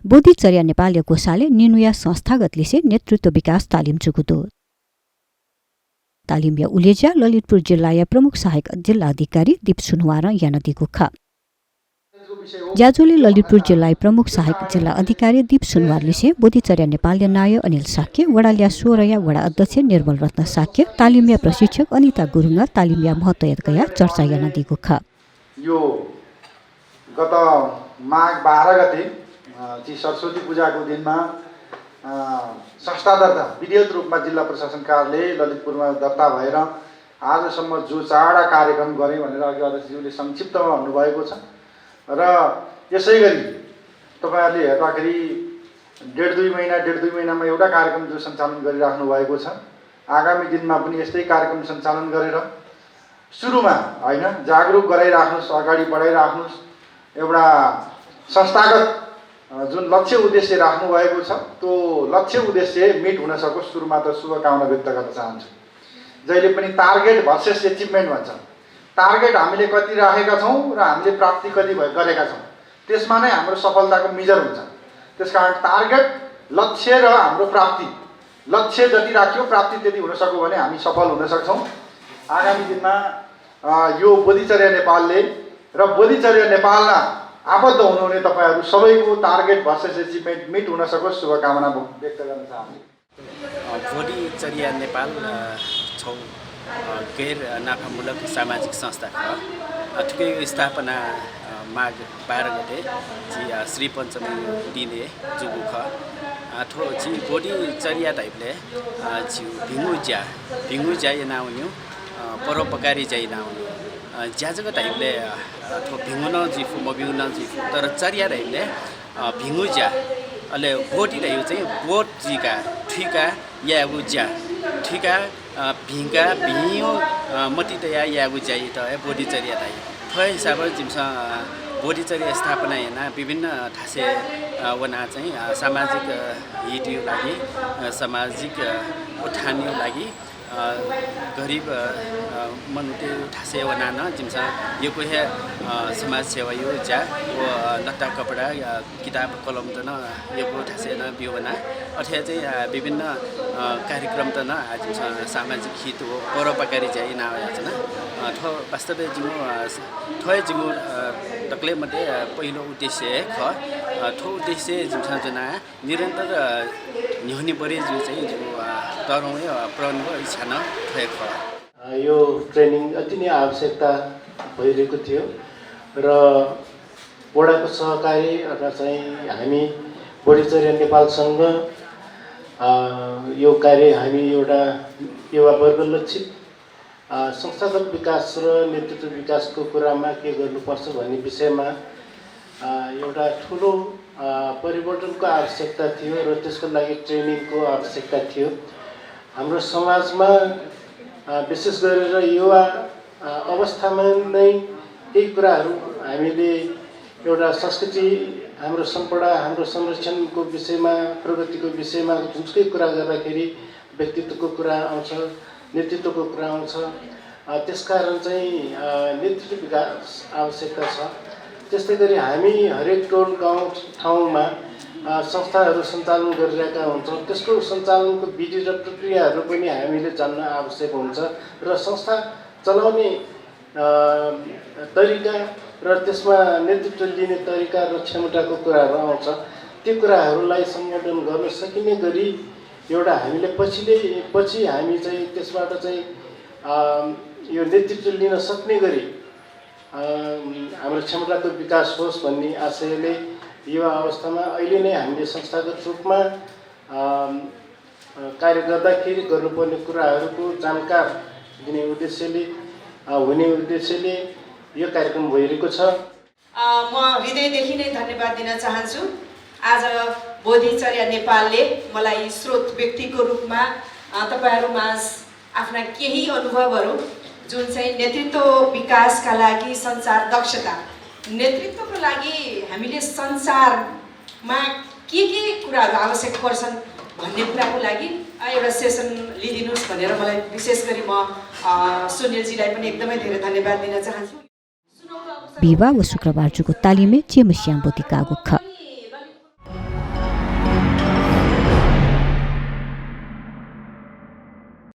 बोधिचर्या नेपाल कोषाले निनुया संस्थागत लिसे नेतृत्व विकास तालिम चुकुदो तालिम या उलेजा ललितपुर जिल्ला या प्रमुख सहायक जिल्ला अधिकारी दीप सुनवार या नदी गुखा ज्याजोले ललितपुर जिल्ला प्रमुख सहायक जिल्ला अधिकारी दीप सुनवार लिसे बोधिचर्या नेपाल नाय अनिल साक्य वडालिया 16 या वडा अध्यक्ष निर्मल रत्न साक्य तालिमिया प्रशिक्षक अनिता गुरुङ तालिमिया महत्वयत गया चर्चा या नदी गुखा यो गत माघ 12 गते सरस्वती पूजाको दिनमा संस्था दर्ता विधिवत रूपमा जिल्ला प्रशासन कार्यालय ललितपुरमा दर्ता भएर आजसम्म जो चाडा कार्यक्रम गरे भनेर अघि अध्यक्षज्यूले संक्षिप्तमा भन्नुभएको छ र यसै गरी तपाईहरुले हेर्दाखेरि डेढ दुई महिनामा एउटा कार्यक्रम जो सञ्चालन गरिराख्नु भएको छ आगामी दिनमा पनि यस्तै कार्यक्रम सञ्चालन गरेर सुरुमा हैन जागरुक गराइराख्नुस् अगाडि बढाइराख्नुस् एउटा संस्थागत जुन लक्ष्य उद्देश्य राख्नु भएको छ त्यो लक्ष्य उद्देश्य मिट हुन सकोस् सुरुमा त शुभकामना व्यक्त गर्न चाहन्छु। जहिले पनि टार्गेट भर्सेस अचिभमेन्ट भन्छ। टार्गेट हामीले कति राखेका छौं र हामीले प्राप्ति कति गरेका छौं त्यसमा नै हाम्रो सफलताको मेजर हुन्छ। त्यसकारण टार्गेट लक्ष्य र हाम्रो प्राप्ति लक्ष्य जति राख्यो प्राप्ति त्यति हुन सक्यो भने हामी सफल हुन सक्छौं। आगामी दिनमा यो बोधिचर्या नेपालले र बोधिचर्या नेपालमा आबद्ध हुनुहुने तपाईहरु सबैको टार्गेट भर्सेस अचिभमेन्ट मिट हुन सकोस् शुभकामना व्यक्त गर्न चाहन्छु। बोधिचर्या नेपाल छौ गैर नाफामूलक सामाजिक संस्था ठुकै स्थापना माघ 12 गते श्री पञ्चमी दिने जुगु ठो जी बोधिचर्या टाइपले भिंगु ज्या नाउन्यु परोपकारी जाइ नाउन्यु ज्याजको टाइपले ठो भिंगु न जिफु म भिंगु न जिफु तर चर्या टाइपले भिंगु ज्या अले बोटी टाइप चाहिँ बोट जिका ठिका यागु ज्या ठिका भिंगा भियो मति तया यागु ज्या त बोधिचर्या टाइप थय हिसाब जिमसा बोधिचर्या स्थापना हेर्न विभिन्न ठासे वना चाहिँ सामाजिक हितको लागि सामाजिक उत्थानको लागि गरीब मनुते ठासे वना न जिमसा यो कोही समाज सेवा यो ज्या वो लत्ता कपडा किताब कलम त न यो को ठासे न बियो वना अथवा चाहिँ विभिन्न कार्यक्रम त न आज सामाजिक हित हो परोपकारी चाहिँ नाया छ न थो वास्तवमा जिमो थय जिमो तकले मध्ये पहिलो उद्देश्य थो उद्देश्य जिमसा जना निरन्तर न्युनी बढी जो चाहिँ जो तरौँ प्रणको इच्छा न थय यो ट्रेनिङ अति नै आवश्यकता भइरहेको थियो र वडाको सहकारी अथवा चाहिँ हामी बोधिचर्या नेपालसँग यो कार्य हामी एउटा युवा वर्ग लक्षित संस्थागत विकास र नेतृत्व विकासको कुरामा के गर्नुपर्छ भन्ने विषयमा एउटा ठुलो परिवर्तनको आवश्यकता थियो र त्यसको लागि ट्रेनिङको आवश्यकता थियो। हाम्रो समाजमा विशेष गरेर युवा अवस्थामा नै केही कुराहरू हामीले एउटा संस्कृति हाम्रो सम्पदा हाम्रो संरक्षणको विषयमा प्रगतिको विषयमा जुनसुकै कुरा गर्दाखेरि व्यक्तित्वको कुरा आउँछ नेतृत्वको कुरा आउँछ। त्यसकारण चाहिँ नेतृत्व विकास आवश्यकता छ। त्यस्तै गरी हामी हरेक टोल गाउँ ठाउँमा संस्थाहरू सञ्चालन गरिरहेका हुन्छौँ। त्यसको सञ्चालनको विधि र प्रक्रियाहरू पनि हामीले जान्न आवश्यक हुन्छ र संस्था चलाउने तरिका र त्यसमा नेतृत्व लिने तरिका र क्षमताको कुराहरू आउँछ। त्यो कुराहरूलाई सम्बोधन गर्न सकिने गरी एउटा हामीले पछि हामी चाहिँ त्यसबाट चाहिँ यो नेतृत्व लिन सक्ने गरी हाम्रो क्षमताको विकास होस् भन्ने आशयले युवा अवस्थामा अहिले नै हामीले संस्थागत रूपमा कार्य गर्दाखेरि गर्नुपर्ने कुराहरूको जानकार दिने उद्देश्यले यो कार्यक्रम भइरहेको छ। म हृदयदेखि नै धन्यवाद दिन चाहन्छु। आज बोधिचर्या नेपालले मलाई स्रोत व्यक्तिको रूपमा तपाईहरुमाझ आफ्ना केही अनुभवहरू जुन चाहिँ नेतृत्व विकासका लागि संचार दक्षता नेतृत्वको लागि हामीले संसारमा के कुराहरू आवश्यक पर्छन् भन्ने कुराको लागि एउटा सेसन लिदिनुस् भनेर मलाई विशेष गरी म सुनिलजीलाई पनि एकदमै धेरै धन्यवाद दिन चाहन्छु। बिहीबार व शुक्रबार जुको तालिमे चेमस्याम बोधिका गुख